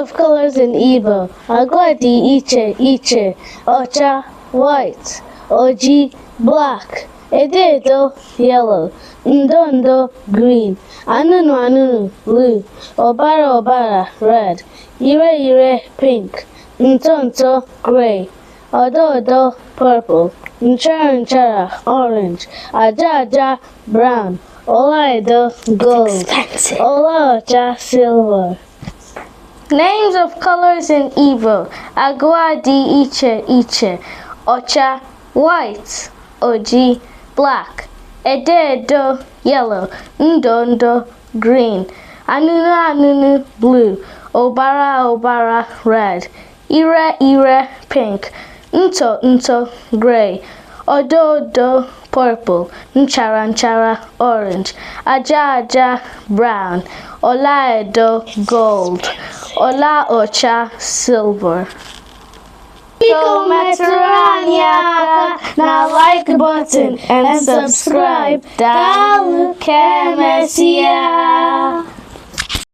of colors in Igbo. Agwa dị iche iche. Ọcha, white. Oji, black. Edo edo, yellow. Ndo ndo, green. Anụnụ anụnụ, blue. Ọbara ọbara, red. Ire ire, pink. Ntụ ntụ, gray. Odo odo, purple. Nchara nchara, orange. Aja aja, brown. Ọla edo, gold. Expensive. Ọla ọcha, silver. Names of colors in Igbo. Agwa dị iche iche. Ọcha, white. Oji, black. Edo edo, yellow. Ndo ndo, green. Anụnụ anụnụ, blue. Ọbara ọbara, red. Ire ire, pink. Ntụ ntụ, gray. Odo odo, purple. Nchara nchara, orange. Aja aja, brown. Ọla edo, gold. Ọla ọcha, silver. Biko metụrụ anyị aka na like button and subscribe. Daalụ, ka emesịa.